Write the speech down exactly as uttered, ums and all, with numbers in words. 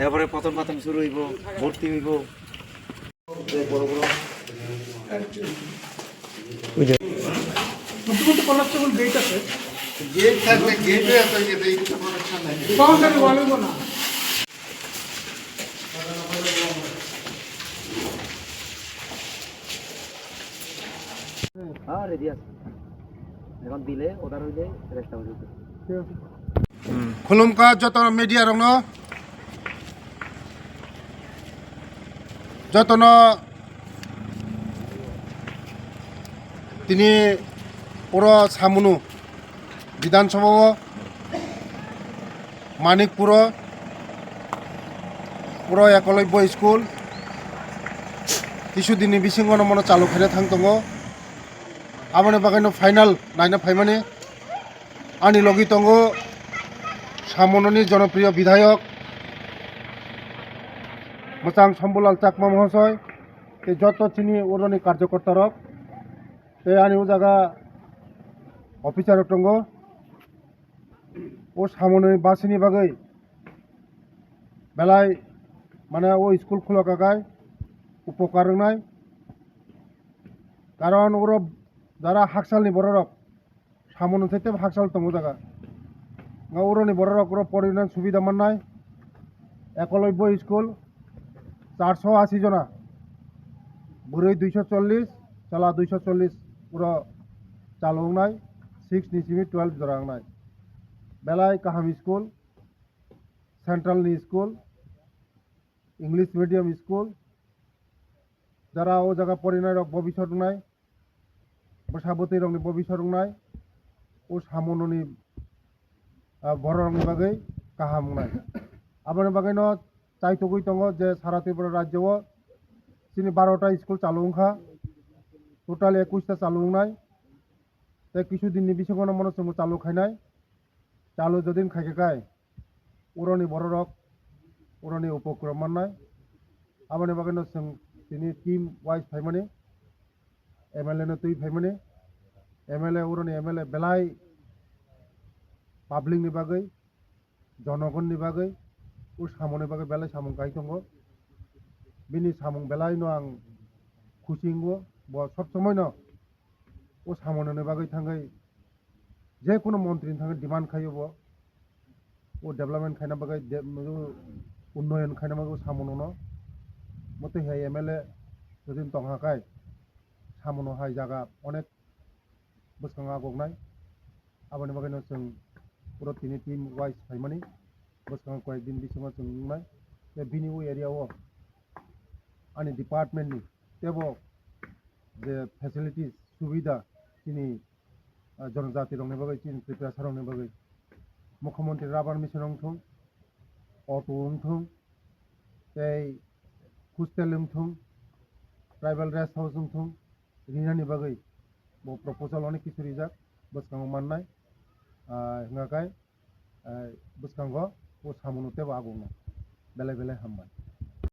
এবারে প্রথম প্রথম শুরু হইব, ভর্তি হইব। মধ্যে মধ্যে কলাপসেবল গেট আছে। গেট থাকলে গেটে এত ইয়ে দেয়, কিন্তু প্রোটেকশন নাই। বাউন্ডারি ওয়াল হইব না। হ্যাঁ, রেডি আছে। এখন দিলে, অর্ডার হইলে রেস্ট হয়ে যেত। ঠিক আছে। Khulumkha joto media rokno, jotono tini puro samunu Bidhan Sabha o Manikpuro puro Ekolobya School kisu dinni bisingo no mono chalu khaina thang tongo. Aboni bagwi no final naina phaimani. Ani logi tongo Samononi jonopriyo bidhayok Mwchang Shambhulal Chakma Mohosoi, tei joto chini oroni karjokorta rok, tei ani o jaga officer rok tongo. O Samononi basini bagwi belai, mane, o school khulokakai upokar wngnai, karon oro jara haksalni bororok Samono se tebo hakchal tongo jaga. Nga uroni bororok oro porinani subida mannai. Ekolobya School charso asi jona. Bwrwi duiso chollis, chwla duiso chollis oro chalu wngnai. Six ni simi twelve jora wngnai. Belai kaham school, central ni school, English medium school. Jara o jaga porinai rok bobisot wngnai. Bwsa bwtwi rokni bobisot wngnai, o Samononi, ah, borok rokni bagwi kaham wngnai. Aboni bagwi no chaitugwi tongo je sara Tripura rajyo o chini barota school chalu wngkha, total ekush ta chalu wngnai, tei kisu dinni bisingo no mono chwngno chalu khainai, chalu jodin khaikha khai, uroni bororok, uroni upokrom mannai. Aboni bagwi no chwng tini team wise phaimani, M L A no twi phaimani, M L A, uroni M L A belai public ni bagwi, jonogon ni bagwi, o samung ni bagwi belai samung kai tongo. Bini samung belai no ang khusi wngo, bo sob somoi no o samung ni bagwi thangwi je kono montri ni thangwi demand khaio bo, o development khaina bagwi de-, unnoyon khaina bagwi o samung no, mote hai M L A jodi tongha khai, Samono hai jaga onek bwskango agoknai. Aboni bagwino chwng puro tini team wise phaimani, bwskango koyek din bisingo chwng wngnai. Tei bini o area o ani department ni teibo je facilities, subida chini, ah, jonojati rokni bagwi, chini Tiprasa rokni bagwi, Mukhyamantri Rabar Mission wngthung, auto wngthung, tei hostel wngthung, tribal rest house wngthung, rinani bagwi bo proposal onek kisu rijak, bwskango mannai, ah, hwnga khe, ah, bwskango o samungo teibo aguknai. Belai belai hambai.